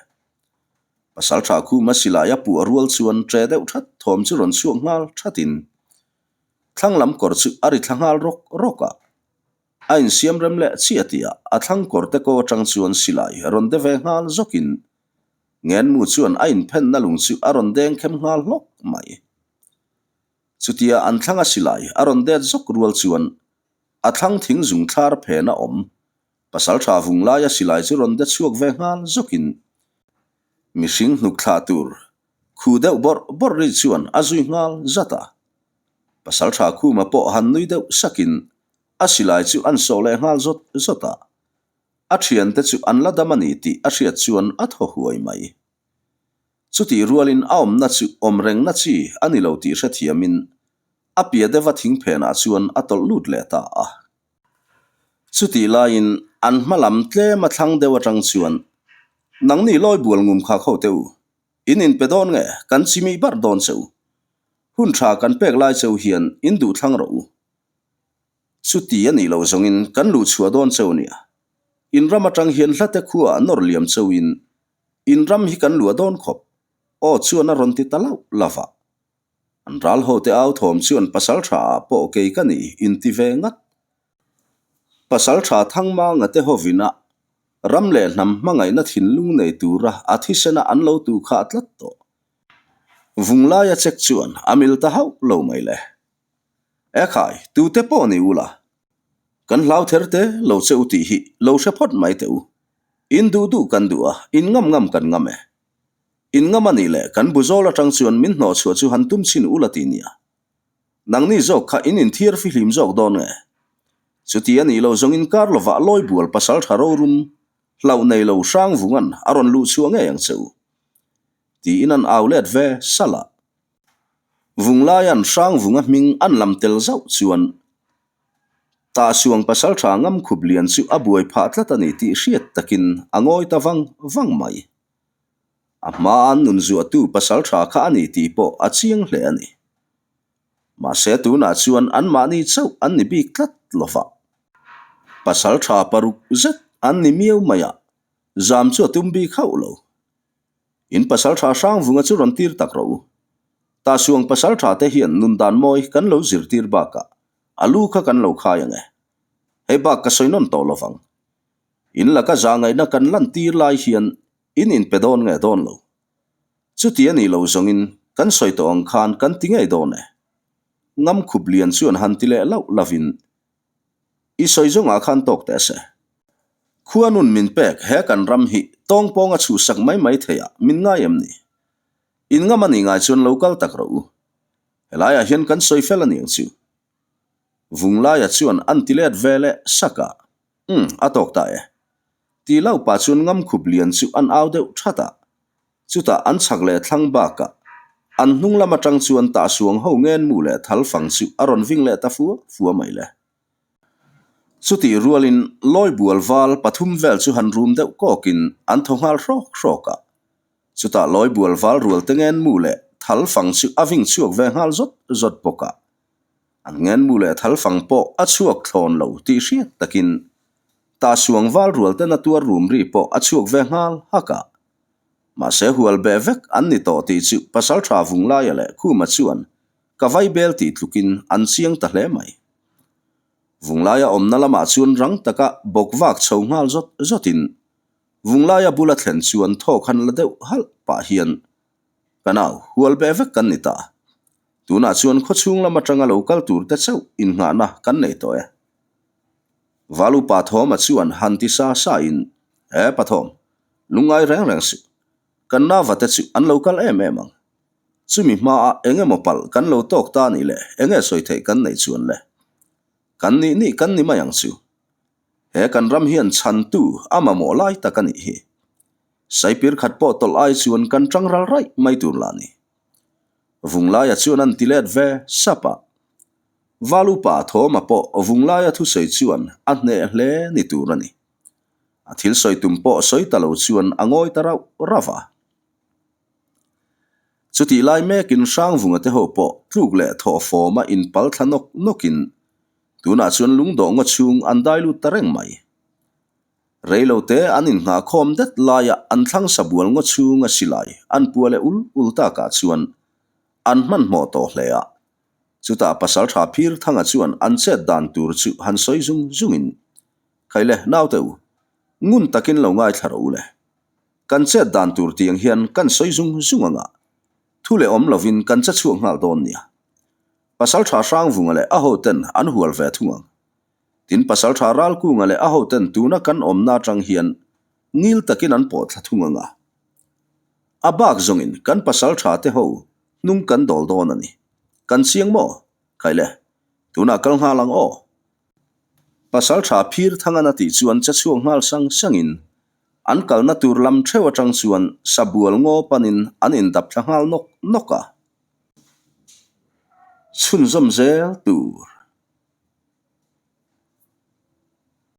Pasalṭha Khuma silai a puah rual chuan ṭe deuh ṭhat thawm chu rawn chhuak nghal ṭhatin thlang lam kawr chu a ri thla nghal rawk rawk a. A insiam rem leh chiah tihah a thlang kawr te ko aṭang chuan silai rawn de ve nghal zawkin Ngenmu chuan a inphenna lung chu a rawn deng khem nghal hlawk mai. Chutia an thlanga silai a rawn det zawk rual chuan A thlang thing zung thlar phen a awm. Pasaltha vung laia silai chu rawn de chhuak ve nghal zawkin mihring hnuk thlah tur khu deuh bawrh bawrh ri chuan a zui nghal zat a. Pasaltha Khuma pawh han nui deuh sakin a silai chu an sawh leh nghal zawt zawt a. A thiante chu an la dam a ni tih a hriat chuan a thaw huai mai. Chutih rualin a awmna chu awm rengna chi a ni lo tih hrethiamin a pia deuha thing phenah chuan a tawlh lut leh ta a. Chutih laiin an hma lam tlem a thlang deuh atang chuan, Nangni lawi bual ngum kha kho teh u, in inpe dawn nge kan chimih barh dawn che u? Hun tha kan pek lai cheu hian in duh thlang rawh u. Chuti a nih loh zawngin kan luh chhuah dawn cheu nia. In ram atang hian hlate khuaah nawr liam cheuin In ram hi kan luah dawn khawp, aw chuan a rawn ti ta lauh lauh a. An ral ho te au thawm chuan pasal tha ah pawh kei ka ni in ti ve ngat. Pasal tha Thangmanga te hovin a ram leh hnam hmangaihna thinlung nei tura a thisena an lo tu khah tlat tawh. Vunglaia check chuan a mil ta hauh lo mai le. Ekhai, tute pawh ni ula, Kan hlau ther te lo che u tih hi lo hre phawt mai teh u. In duh duh kan duh a, in ngam ngam kan ngam e. In ngam a nih leh kan bu zawl atang chuan min hnawh chhuah chu han tum chhin ula ti nia. Nangni zawk kha in inthiar fihlim zawk dawn nge? Chuti a nih lo zawng in kar lovah lawi bual pasal tha rorum hlauh nei lo hrang vungan a rawn luh chhuah ngei ang che u. Tiin an au let ve salh a. Vunglaia'n Hrangvunga hming an lam tel zauh chuan Tahsuang pasaltha ngam khup lian chu a buai phah tlat a ni tih hriat takin a ngawi ta vang vang mai. A hmaa an nun zuahtu pasaltha kha a ni tih pawh a chiang hle a ni. Mahse tunah chuan anmahni chauh an ni bik tlat lo va. Pasaltha paruk zet an ni miau mai a, zam chu a tum bik hauh lo. In pasaltha Hrangvunga chu rawn tir tak rawh u. Tahsuang pasaltha te hian nun dan mawi kan lo zirtir bakah a lu kha kan lo khai ang e. Hei bak ka sawi nawn tawh lovang. In laka zahngaihna kan lantir lai hian in inpe dawn nge dawn lo. Chuti a nih loh zawngin kan sawi tawh ang khan kan ti ngei dawn e. Ngam khup lian chuan han ti leh lauh lovin, I sawi zawngah khan tawk teh se. Khua nun min pek he kan ram hi tawng pawnga chhuhsak mai mai theiah min ngai em ni? In ngam a nih ngai chuan lo kal tak rawh u. Helaiah hian kan sawi fel a ni ang chu. Vunglaia chuan an ti let ve leh sak a, Umm, a tawk ta e. Ti lo pa chuan ngam khup lian chu an au deuh that a. Chutah an chhak leh thlang bakah an hnung lam atang chuan tahsuang ho ngen mu leh thal fang chu a rawn ving leh ta fua fua mai le. Chutih rualin lawi bual val pathum vel chu han rum deuh kawkin an thaw nghal hrawk hrawk a. Chutah lawi bual val rual te ngen mu leh thal fang chu a ving chhuak ve nghal zawt zawt bawk a. An ngen mu leh thal fang pawh a chhuak thlawn lo tih hriat takin tahsuang val rual ten a tuar rum ri pawh a chhuak ve nghal hak a. Mahse hual beh vek an ni tawh tih chu Pasaltha Vunglaia leh Khuma chuan ka vai bel tih tlukin an chiang ta hle mai. Vunglaia awmna lamah chuan rang taka bawk vak chho nghal zawt zawtin Vunglaia bula thlen chuan thawk han la deuh halh pah hian Ka nau, hual beh vek kan ni ta. Tunah chuan khawchhung lam atanga lo kal tur te chauh innghahna kan nei tawh e. Valu Pathawma chuan han ti sa sa in, He Pathawm, lungngai reng reng suh. Kan nava te chu an lo kal em em ang. Chumi hmaah eng emaw palh kan lo tawk ta nih leh eng nge sawi theih kan neih chuan le. Kan nih nih kan ni mai ang chu. He kan ram hian chhantu a mamawh lai tak a nih hi. Saipir khat pawh tawlh ai chuan kan tang ral raih mai tur lah ni. Vunglaia chuan an ti let ve sap a. Valupa Thawma pawh Vunglaia thusawi chuan a hneh hle ni tur a ni. A thil sawi tum pawh sawi ta lo chuan a ngawi ta rauh rauh a. Chutih lai mekin Hrangvunga te ho pawh tluk leh thawh fawma inpal thla nawk nawkin tunah chuan lungdawh ngaw chhung an dai lut ta reng mai. Reilote an innghahkhawm det laia an thlang sabual ngaw chhunga silai an pua leh ul ul takah chuan an hmanhmawh tawh hle a. Chutah Pasaltha Phir Thanga chuan an chet dan tur chu han sawi zung zungin, Khaile naute u, ngun takin lo ngaithla rawh u le. Kan chet dan tur tiang hian kan sawi zung zung anga thu leh awm lovin kan che chhuak nghal dawn nia. Pasaltha Hrangvunga leh a hoten an hual ve thung ang. Tin Pasaltha Ralkunga leh a hoten tuna kan awmna atang hian ngil takin an pawh thla thung anga. A bak zawngin kan Pasaltha te ho hnung kan dawl dawn a ni. Kan chiang maw? Khaile, tunah kal nghal ang aw. Pasaltha phir thangana tih chuan che chhuak nghal sang sangin an kalna tur lam theuh atang chuan sabual ngaw panin an indap thla nghal nawk nawk a. Chhunzawm zel tur.